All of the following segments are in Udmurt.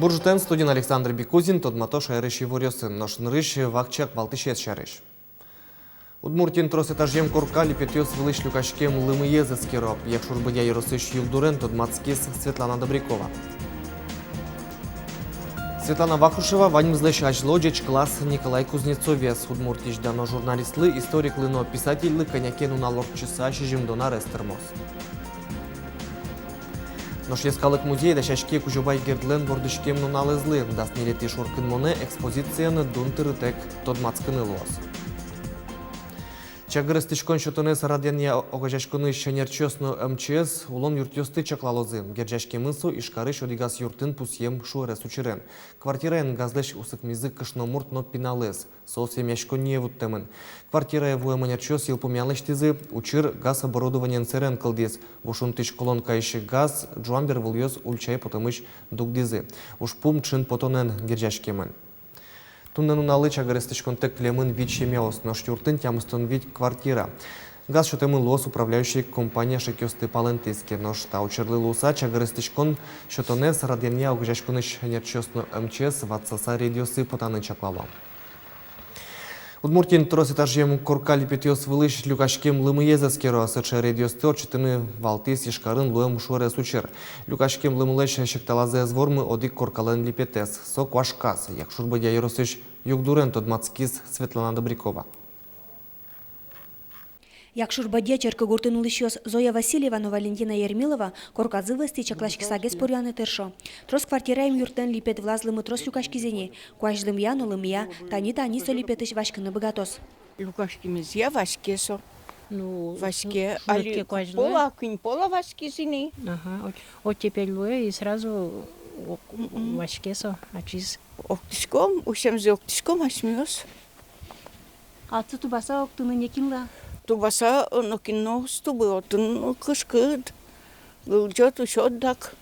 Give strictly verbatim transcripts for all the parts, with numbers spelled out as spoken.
Бур ӝытэн! Студиын Александр Бекузин. Тодмато шаерысь иворъёсын. Нош нырысь вакчияк валтӥсез сярысь. Удмуртиын трос этажъем корка липетъёс вылысь люкаськем лымыез эскеро. Якшур-Бӧдья ёросысь югдурен тодматскиз Светлана Добрякова. Светлана Вахрушева ваньмызлэсь азьло ӟечкылаз Николай Кузнецовез. Удмуртиысь дано журналистлы, историклы но писательлы кӧня ке нунал ортчыса сизьымдон арес тырмоз. Нош Йӧскалык музей дасяське Кузебай Гердлэн вордӥськем нуналэзлы. Дас ньылетӥ шуркынмонэ экспозициен дун тырытэк тодматскыны луоз. Чагыр эстӥськон сётонэз радъянъя огазеяськонысь ӧнерчиос но МЧС улон юртъёсты чаклалозы. Герӟаськемын со Ижкарысь одӥгаз юртын пусъем шуэрес учырен. Квартираын газлэсь усыкмизы кышномурт но пиналэз. Соос эмъяськонние вуттэмын. Квартирае вуэм ӧнерчиос йылпумъян лэсьтӥзы: учыр газ оборудованиен сэрен кылдӥз. Ву шунтысь колонкаысь газ ӝуам бервылъёс ульчае потэмысь дугдӥзы. Ужпум ӵын потонэн герӟаськемын. Туннэ нуналлы чагыр эстӥськонтэк кылемын вить семьяос, нош юртын тямыстон вить квартира. Газ сётэмын луоз управляющий компания шекъёсты палэнтӥз ке. Нош та учырлы луыса, чагыр эстӥськон сётонэз радъянъя огазеяськонысь ӧнерчиос но МЧС ватсаса рейдъёсы потаны чаклало. Удмуртиын трос этажъем корка липетъёс вылысь люкаськем лымыез эскеро. Сыӵе рейдъёсты ортчытыны валтӥз Ижкарын луэм шуэрес учыр. Люкаськем лымылэсь секталазэ ӧз вормы одӥг коркалэн липетэз. Со куашказ. Якшур-Бӧдья ёросысь югдурен тодматскиз Светлана Добрякова. Якшур-Бӧдья черкогуртын улӥсьёс Зоя Васильева но Валентина Ермилова корказы вӧзтӥ чакласькысагес поръяны тыршо. Трос квартираем юртлэн липет вылаз лымы трос люкаськиз ини. Куазь лымыя но лымыя, тани-тани со липетысь васькыны быгатоз. Люкаськемезъя ваське со. Ну, ваське. Али куазь луэ, пола, куинь пола васькиз ини. Ага, вот, вот теперь луэ и сразу о-, ваське со, ачиз. Октӥськом, усемзэ октӥськом асьмеос. А отсы тубаса октыны некинлы-а? Тубаса, э, нокин но уз тубы, отын кышкыт. Лылӟод, усёд дак.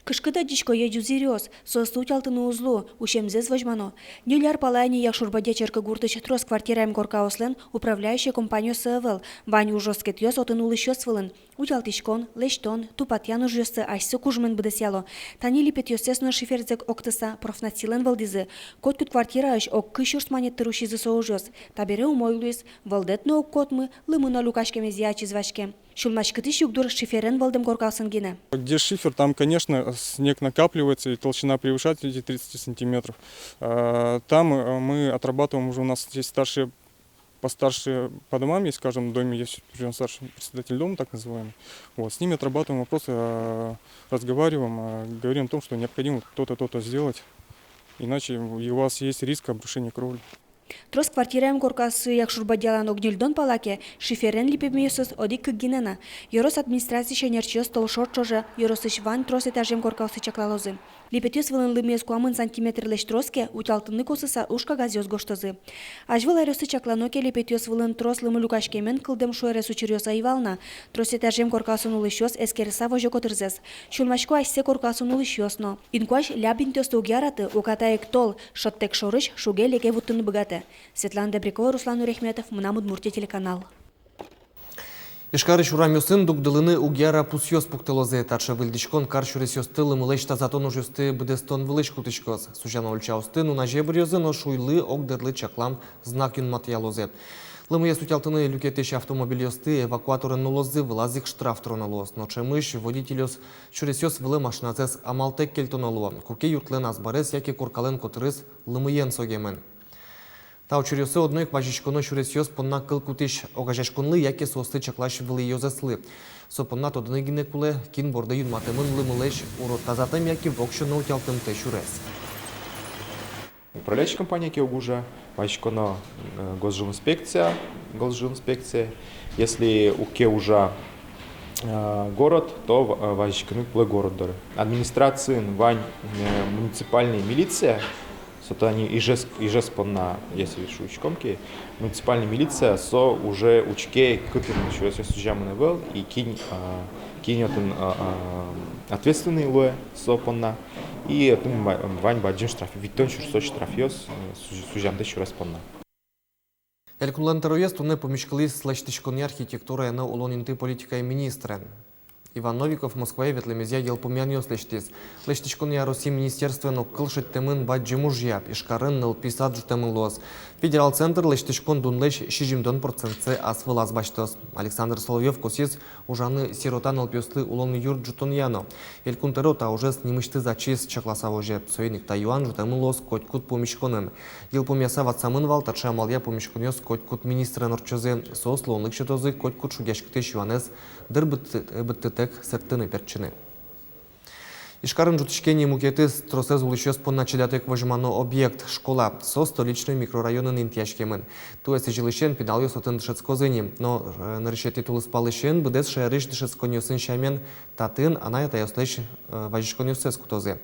Кышкыт адӟисько ӟузыриос, соослы утялтыны уз лу, усемзэс возьмано. Ньыль ар пала ини Якшур-Бӧдья черкогуртысь трос квартираем коркаослэн управляющий компаниоссы ӧвӧл. Вань ужоскетъёс отын улӥсьёс вылын. Утялтӥськон, лэсьтон, тупатъян ужъёсты асьсэ кужымен быдэсъяло. Тани липетъёссэс но шиферзэ октыса, профнастилэн вӧлдӥзы. Котькуд квартираысь ог кызь сюрс манет тыр усизы со ужъёс. Табере умой луиз, вӧлдэт но уг котмы, лымы но люкаськемезъя ачиз ваське. Сюлмаськытӥсь югдур шиферен вӧлдэм коркаосын гинэ. Где шифер, там, конечно, снег накапливается, и толщина превышает эти тридцать сантиметров. А, там, э, мы отрабатываем уже, у нас есть старшие, постарше по домам есть, в каждом доме есть определённый старший председатель дома, так называемый. Вот, с ними отрабатываем вопросы, э, разговариваем, э, говорим о том, что необходимо то-то, то-то сделать, иначе у вас есть риск обрушения кровли. Трос квартираем коркаоссы Якшур-Бӧдьялэн ог ньыльдон пала ке, шиферен липемъёсыз одӥг-кык гинэ на. Ёрос администрациысь ӧнерчиос толшор ӵоже ёросысь вань трос этажъем коркаосты чаклалозы. Липетъёс вылын лымыез куамын сантиметрлэсь трос ке, утялтыны косыса уж кагазъёс гожтозы. Азьвыл аръёсы чаклано ке, липетъёс вылын трос лымы люкаськемен кылдэм шуэрес учыръёс ӧй вал на. Трос этажъем коркаосын улӥсьёс эскерыса возё котырзэс. Сюлмасько асьсэ коркаосын улӥсьёс но. Инкуазь ляб интыосты уг яраты, уката ик тол, шӧдтэк шорысь шуге-леке вуттыны быгатэ. Светлана Добрякова, Руслан Нуряхметов, «Мынам Удмуртие» телеканал. Ижкарысь урамъёсын дугдылыны уг яра пусъёс пуктылозы. Таӵе выльдӥськон кар сюресъёсты лымылэсь тазатон ужъёсты быдэстон вылысь кутӥськоз. Сузяно ульчаосты нуназе быръёзы, нош уйлы ог дырлы чаклам знак юнматъялозы. Лымыез утялтыны люкетӥсь автомобильёсты эвакуаторен нуллозы, вылаз ик штраф тыроно луоз. Но ӵемысь водительёс сюресъёс вылэ машиназэс амалтэк кельтоно луо, куке юртлэн азбарез яке коркалэн котырыз лымыен согемын. Та учыръёсы одно ик вазиськоно сюресъёс понна кыл кутӥсь огазеяськонлы яке соосты чаклась вылӥ ёзэслы. Со понна тодыны гинэ кулэ, кин борды юнматэмын лымылэсь урод тазатэм яке воксё но утялтымтэ сюрес. Управляющая компания ке уг ужа, вазиськоно, э, госжилинспекция, госжилинспекция. Если уг ке ужа, э, город, то в-, э, вазиськыны кулэ город доры. Администрациын вань, э, муниципальная милиция, со тани Ижевск, Ижевск понна, если шуиськом ке, муниципальная милиция, со уже учке, кытын сюресъёс сузямын ӧвӧл, и кин, а, кин отын, а, а, ответственный луэ со понна, и отын ва-, вань бадӟым штраф, витьтон сюрсозь штрафъёс, э, суз-, сузямтэ сюрес понна. Элькунлэн тӧроез туннэ пумиськылӥз лэсьтӥськонъя, архитектурая но улон инты политикая министрен. Иван Новиков Москвае ветлэмезъя йылпумъянъёс лэсьтӥз. Лэсьтӥськонъя Россиысь министерствоен огкыл шедьтэмын бадӟым ужъя: Ижкарын нылпи сад ӝутэмын луоз. Федерал центр лэсьтӥськон дунлэсь сизьымдон процентсэ ас вылаз басьтоз. Александр Соловьёв косӥз ужаны сирота нылпиослы улон юрт ӝутонъя но. Элькун тӧро та ужез нимысьтыз ачиз чакласа возе. Соин ик та юан ӝутэмын луоз котькуд пумиськонын. Йылпумъяса ватсамын вал, таӵе амалъя пумиськонъёс котькуд министрен ортчозы. Соос луонлык сётозы котькуд шугъяськытӥсь юанэз дыр быдты-, быдтытэк сэрттыны-пертчыны. Ижкарын ӝутӥське ни мукетыз тросэз улӥсьёс понна чидатэк возьмано объект — школа. Со Столичный микрорайонын интыяськемын. Туэ сӥзьылысен пиналъёс отын дышетскозы ни. Но, э, нырысетӥ тулыспалысен быдэс шаерысь дышетсконниосын сямен татын анай-атайёслэсь, э, вазиськонъёссэс кутозы.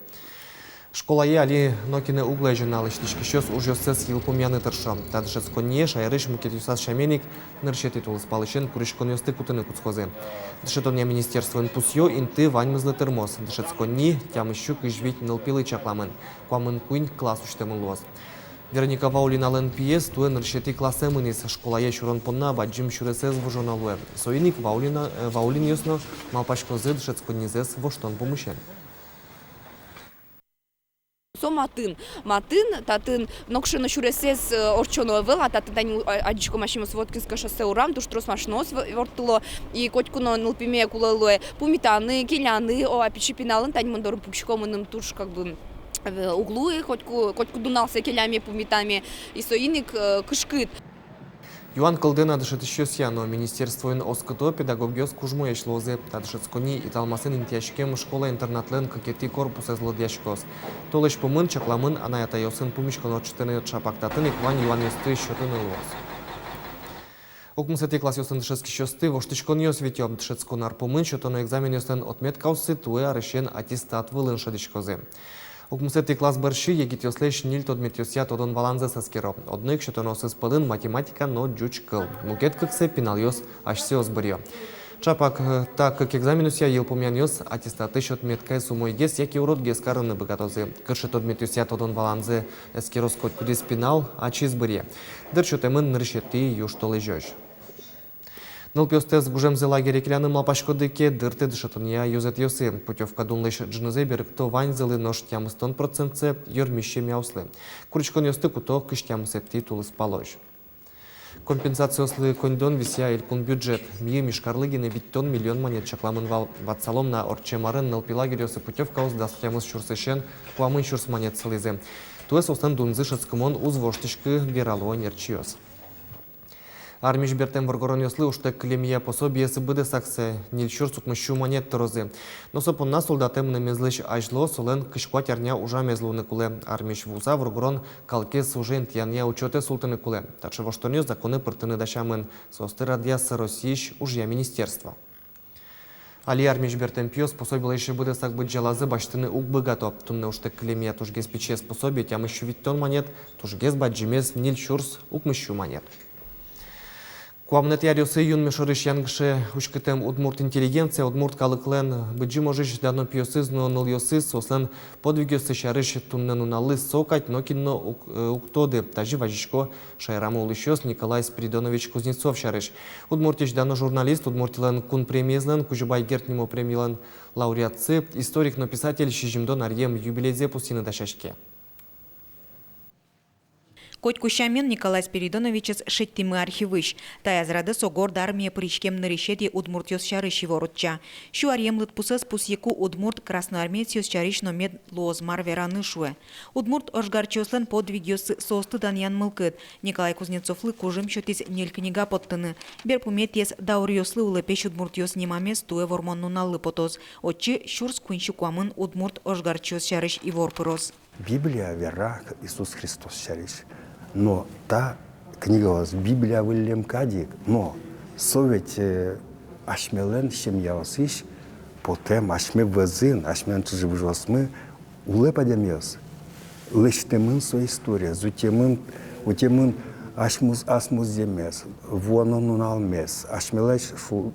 Школае али нокинэ уг лэзьы на, лэсьтӥськисьёс ужъёссэс йылпумъяны тыршо. Та дышетсконние шаерысь мукетъёсаз сямен ик нырысетӥ тулыспалысен куриськонъёсты кутыны кутскозы. Дышетонъя министерствоын пусъё: инты ваньмызлы тырмоз. Дышетсконни тямыссю кызь вить нылпилы чакламын. Куамын куинь класс усьтэмын луоз. Вероника Ваулиналэн пиез туэ нырысетӥ классэ мынӥз. Школае сюрон понна бадӟым сюресэз выжоно луэ. Соин ик Ваулина-, э, Ваулинъёс но малпаськозы дышетсконнизэс воштон пумысен. Со матын. Матын, татын нокыӵе но сюресэз, э, ортчоно ӧвӧл, а татын тани, а, адӟиськом, асьмеос Воткинское шоссе урам, туж трос машинаос в-, ворттыло, и котьку но нылпиме кулэ луэ пумитаны, келяны. О, а пичи пиналын, тани мон доры пукисько, мыным туж, как бы, э, уг луы, котьку, котьку нуналзэ келяме, пумитаме, и соин ик, э, кышкыт. Юан кылдэ на дышетӥсьёсъя но. Министерствоын оскыто: педагогъёс кужмоесь луозы. Та дышетсконни Италмасын интыяськем школа-интернатлэн кыкетӥ корпусэз лыдъяськоз. Толэзь пумын чакламын анай-атайёсын пумиськон ортчытыны. Ӵапак татын ик вань юанъёсты сётыны луоз. Укмысэтӥ классъёсын дышетскисьёсты воштӥськонъёс витё. Дышетскон ар пумын сётоно экзаменъёслэн отметкаоссы туэ арысен аттестат вылын шӧдӥськозы. Укмысэтӥ класс бӧрсьы егитъёслэсь ньыль тодметъёсъя тодон-валанзэс эскеро. Одно ик сётоноосыз пӧлын математика но ӟуч кыл. Мукет кыксэ пиналъёс асьсэос быръё. Ӵапак, э, та кык экзаменъёсъя йылпумъянъёс аттестатысь отметкаез умойгес яке уродгес карыны быгатозы. Кыӵе тодметъёсъя тодон-валанзэ эскероз котькудӥз пинал, ачиз быръе. Дыр сётэмын нырысетӥ южтолэзёзь. Нылпиостэс гужемзэ лагере келяны малпаськоды ке, дыртэ дышетонъя ёзэтъёсы. Путёвка дунлэсь ӝынызэ берыкто ваньзылы, нош тямыстон процентсэ — йырмиськись семьяослы. Куриськонъёсты куто кызь тямысэтӥ тулыспалозь. Компенсациослы коньдон висъя элькун бюджет. Миым Ижкарлы гинэ витьтон миллион манет чакламын вал. Ватсалом на, ортчем арын нылпи лагерьёсы путёвкаос дас тямыс сюрсысен куамын сюрс манет сылӥзы. Туэ соослэн дунзы шӧдскымон уз воштӥськы, верало ӧнерчиос. Армиысь бертэм воргоронъёслы ужтэк кылемъя пособиез быдэсаксэ, ньыль сюрс укмыссю манет, тырозы. Но со понна солдатэ мынэмезлэсь азьло солэн кызь куать арня ужамез луыны кулэ. Армиысь вуыса воргорон калыкез уже интыянъя учётэ султыны кулэ. Таӵе воштонъёс законэ пыртыны дасямын. Соосты радъяз Россиысь ужъя министерство. Али армиысь бертэм пиос пособилэсь быдэсак быдӟалазэ басьтыны уг быгато. Туннэ ужтэк кылемъя тужгес пичиез пособие тямыссю витьтон манет, тужгес бадӟымез — ньыль сюрс укмыссю манет. Куамынэтӥ аръёсы юнме шорысь янгыше уськытэм удмурт интеллигенция удмурт калыклэн Быдӟым ожысь дано пиосыз но нылъёсыз, соослэн подвигъёссы сярысь туннэ нуналлы со кадь нокин но уг, э, уг тоды. Тазьы вазисько шаерамы улӥсьёс Николай Спиридонович Кузнецов сярысь. Удмуртиысь дано журналист, Удмуртилэн кун премиезлэн, Кузебай Герд нимо премилэн лауреатсы, историк но писатель сизьымдон аръем юбилейзэ пусйыны дасяське. Котьку сямен, Николай Спиридоновичез шедьтӥмы архивысь. Таяз радэ со Горд армие пыриськем нырысетӥ удмуртъёс сярысь ивор утча. Сю аръем лыдпусэз пусйыку удмурт красноармеецъёс сярысь но мед луоз мар вераны, шуэ. Удмурт ожгарчиослэн подвигъёссы — соосты данъян мылкыд. Николай Кузнецовлы кужым сётӥз ньыль книга поттыны. Берпуметӥез «Дауръёслы улэпесь удмуртъёс» нимамез туэ Вормон нуналлы потоз. Отчы сюрс куиньсю куамын удмурт ожгарчиос сярысь ивор пыроз. Библия вера Иисус Христос сярысь. Но та книгаос Библия выллем кадь ик, но со ведь, э, асьмелэн семьяосысь потэм, асьме вӧзын, асьмелэн чыжы-выжыосмы улэп адямиос. Лэсьтэмын со история, утемын, утемын асьмус-, ас музъеммес, вуоно нуналмес, асьмелэсь шу-,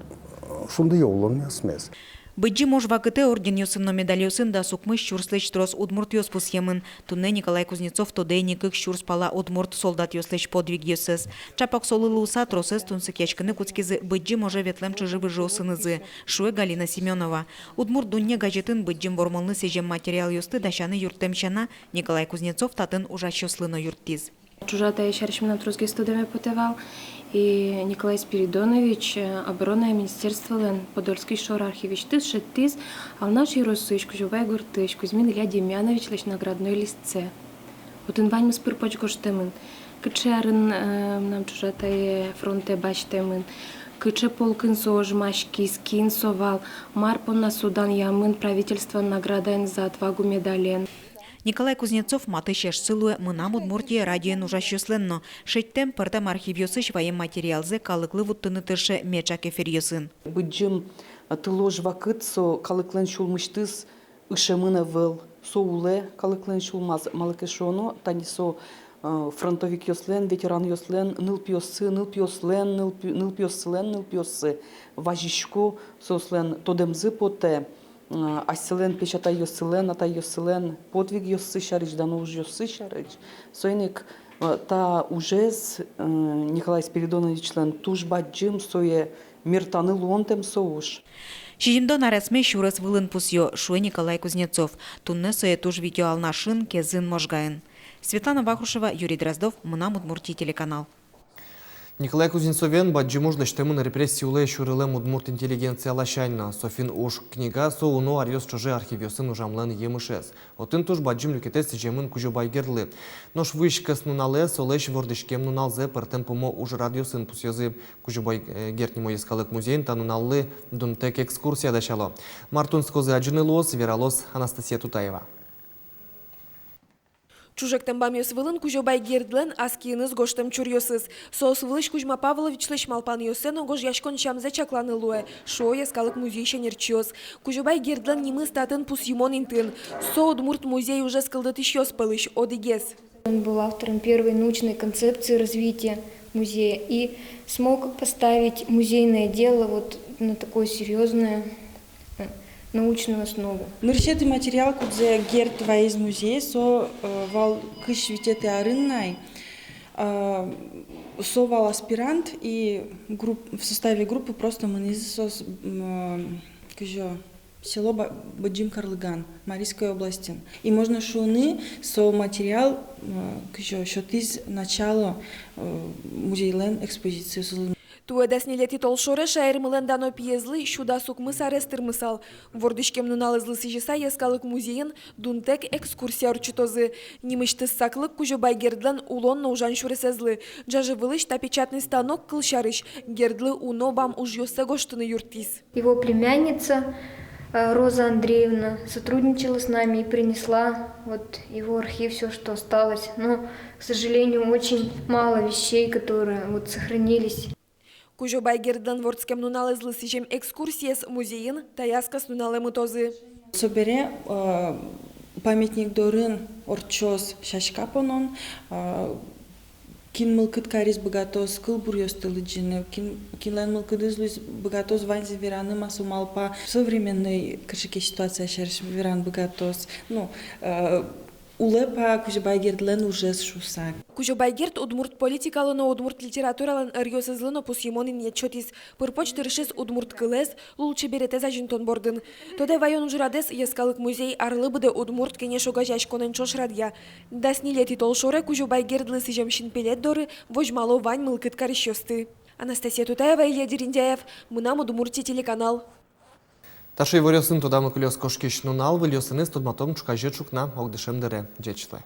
шундыё улонъёсмес. Быдӟым ож вакытэ орденъёсын но медальёсын дас укмыс сюрслэсь трос удмуртъёс пусъемын. Туннэ Николай Кузнецов тодэ ини кык сюрс пала удмурт солдатъёслэсь подвигъёссэс. Чапак солы луыса, тросэз тунсыкъяськыны кутскизы быдӟым оже ветлэм чыжы-выжыосынызы, шуэ Галина Семёнова. «Удмурт дунне» газетын быдӟым вормонлы сӥзем материалъёсты дасяны юрттэм сяна, Николай Кузнецов татын ужасьёслы но юрттӥз. Ӵужатае сярысь мынам тросгес тодэме потэ вал. И Николай Спиридонович, э, оборонное министерстволэн Подольский шор архивысьтыз шедьтӥз Алнаш ёросысь, Кузебай гуртысь Кузьмин Илья Демьяновичлэсь наградной листсэ. Отын ваньмыз пыр-поч гожтэмын. Кыӵе арын, э, мынам ӵужатае фронтэ басьтэмын, кыӵе полкын со ожмаськиз, кин со вал, мар понна со данъямын правительствоен наградаен «За отвагу» медален. Николай Кузнецов матысь эшсы луэ «Мынам Удмуртие» радиоын ужасьёслэн но. Шедьтэм, пӧртэм архивъёсысь ваем материалзэ калыклы вуттыны тырше меӵак эфиръёсын. Быдӟым, а, тыл ож вакыт со калыклэн сюлмысьтыз ышемын ӧвӧл, со улэ калыклэн сюлмаз, малы ке шуоно, тани со, э, фронтовикъёслэн, ветеранъёслэн нылпиоссы, нылпиослэн нылпи-, нылпиоссылэн нылпиоссы вазисько, соослэн тодэмзы потэ, э, асьсэлэн песятайёссылэн, атайёссылэн подвигъёссы сярысь, дано ужъёссы сярысь. Соин ик, э, та ужез, э, Николай Спиридоновичлэн туж бадӟым, сое мертаны луонтэм со уж. Сизьымдон аресме сюрес вылын пусъё, шуэ Николай Кузнецов. Туннэ сое туж витё Алнашын, Кезын, Можгаын. Светлана Вахрушева, Юрий Дроздов, «Мынам Удмуртие» телеканал. Николай Кузнецовен бадӟым уж лэсьтэмын репрессие улэ сюрылэм удмурт интеллигенция ласянь но. «СОФИН уж» книга — со уно аръёс ӵоже архивъёсын ужамлэн емышез. Отын туж бадӟым люкетэз сӥземын Кузебай Гердлы. Нош вуись кӧснуналэ, солэсь вордӥськем нуналзэ пӧртэм пумо ужрадъёсын пусъёзы. Кузебай, э, Герд нимо йӧскалык музейын та нуналлы дунтэк экскурсия дасяло. Мар тунсыкозэ адӟыны луоз, вералоз Анастасия Тутаева. Ӵужектэм бамъёс вылын Кузебай Гердлэн ас киыныз гожтэм чуръёсыз. Соос вылысь Кузьма Павловичлэсь малпанъёссэ но гожъяськон сямзэ чакланы луэ, шуо йӧскалык музейысь ӧнерчиос. Кузебай Гердлэн нимыз татын пусйымон интыын. Со удмурт музей ужез кылдытӥсьёс пӧлысь одӥгез. Он был автором первой научной концепции развития музея и смог поставить музейное дело вот на такое серьёзное, э, научную основу. Нырысетӥ материал, кудзэ Герд вайиз музее, со, э, вал кызь витетӥ арын на. А, со вал аспирант, и групп-, в составе группы просто мынӥзы соос, м, э, кызьы село Ба-, Быдӟым Карлыган, Марийской областьын. И можно шуыны, со материал, э, кызьы сётӥз начало, э, музейлэн экспозициосызлы. Туэ дас ньылетӥ толшоре шаермылэн дано пиезлы сю дас укмыс арес тырмысал. Вордӥськем нуналэзлы сӥзьыса йӧскалык музейын дунтэк экскурсия ортчытозы. Нимысьтыз саклык Кузебай Гердлэн улон но ужан сюресэзлы. Ӝажы вылысь та печатный станок, кылсярысь, Гердлы уно бам ужъёссэ гожтыны юрттӥз. Его племянница, э, Роза Андреевна сотрудничала с нами и принесла вот его архив, всё, что осталось. Но, к сожалению, очень мало вещей, которые вот сохранились. Кузебай Гердлэн вордскем нуналэзлы сӥзем экскурсиез музейын таяз кӧснуналэ мытозы. Собере, э, памятник дорын ортчоз сяська понон, э, кин мылкыд кариз, быгатоз кылбуръёсты лыдӟыны, кин, кинлэн мылкыдыз луиз, быгатоз ваньзэ вераны, ма со малпа, современной кыӵе ке ситуация сярысь вераны быгатоз. Ну, э, улэ, пе, Кузебай Гердлэн ужез шуыса. Кузебай Герд удмурт политикалы но, удмурт литературалэн ӧръёсызлы но пусйымон инъет сётӥз. Пыр-поч тыршиз удмурт кылэз, лулчеберетэз азинтон бордын. Тодэ ваён ужрадэз йӧскалык музей арлы быдэ «Удмурт Кенеш» огазеяськонэн ӵош радъя. Дас ньылетӥ толшоре Кузебай Гердлы сӥзем синпелет доры возьмало вань мылкыд карисьёсты. Анастасия Тутаева, Илья Дерендяев, «Мынам Удмуртие» телеканал. Таӵе иворъёсын тодамы кылёз кошкись нунал. Выльёсыныз тодматом ӵуказе ӵукна огдышем дыре. Ӟеч луэ.